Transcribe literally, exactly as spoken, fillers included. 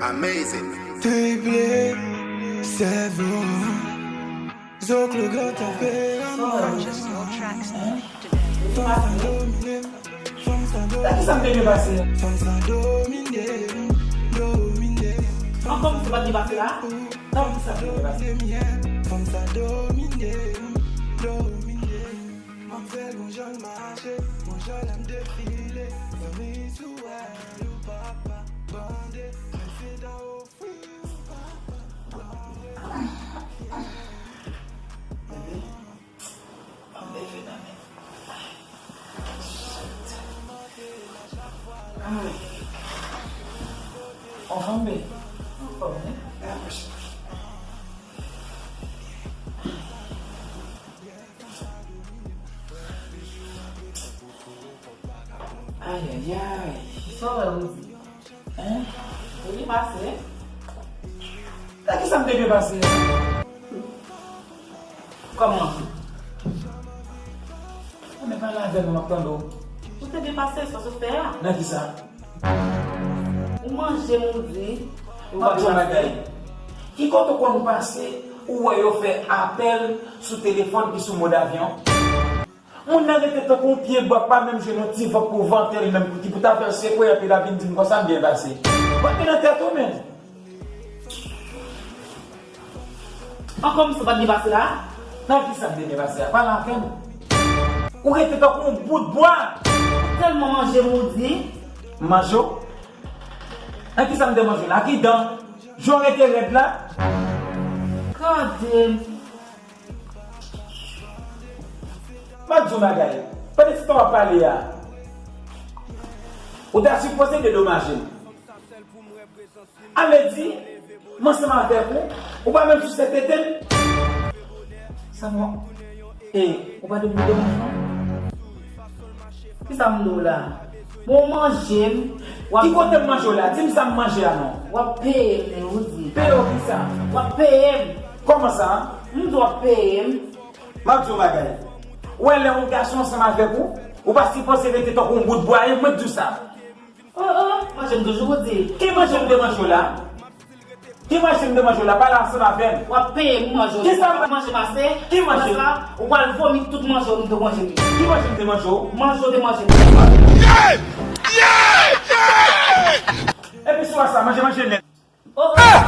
Amazing. Triple seven. Zoklo gran tanperaman. Fanm sa domine m. Fanm sa domine m. Fanm sa domine m. Domine m. Ankò misye pa t gen pase la. Fanm sa domine m. Fanm sa domine m. Domine m. M ap fè l gon jan l mache, gon jan l ap defile. Zanmi sou wè, ou papa bande, men se ta ofri ou papa bande. Bebe, m ap leve nan men. Ay. Anfòm, bebe? Anfòm, wi. Ayayay. Sa w wè, Rosie? Hein? Ou byen pase? Nan kisa m te byen pase? Kòman? Ou menm pale avè m, m ap tande w. Ou te byen pase, sa w sot fè a? Nan kisa? Ou manje m, ou di. Ou pa byen pase. Ki kote w konn pase, ou wè yo fè apèl sou telefòn ki sou mòd avyon? Moun nan rete tankou yon pye bwa, pa menm jwenn yon ti vant pou vante l menm, ki pou ta fè l sekwe epi l ap vin di m konsa m byen pase. Vant nan tèt ou menm. Ankò misye pa t byen pase la? Nan kisa m te byen pase a? Pale avè m. Ou rete tankou yon bout bwa. Tèlman manje m ou di. M manje w? Nan kisa m te manje w la? Ki dan? Jan w rete rèd la? Gade m. M ap di w bagay. Pandan ti tan w ap pale a, ou ta sipoze dedomaje m. A vle di, m ansanm avèk ou, ou pa menm souse tete m. Sa bon? E, ou pa te vle dedomaje m? Kisa m di w la? Bon, w manje m. W ap... Ki kote m manje w la? Di m sa m manje a non. W ap peye m, Rosie. Peye w kisa? W ap peye m. Kòman sa? M di w ap peye m. M ap di w yon bagay. Ou wè lè yon gason ansanm avèk ou, ou pa sipoze rete tankou yon bout bwa, e mwen k di w sa. Oh, oh, manje m toujou, Rosie. Ki manje m te manje w la? Ki manje m te manje w la? Pale ansanm avè m. W ap peye m manje w. Kisa m... Manje m ase. Ki manje? Konsa, ou pral vomi tout manje w m te manje m yo. Ki manje m te manje w? Manje w te manje m. Epi sou sa, manje, manje nèt. Oh, oh.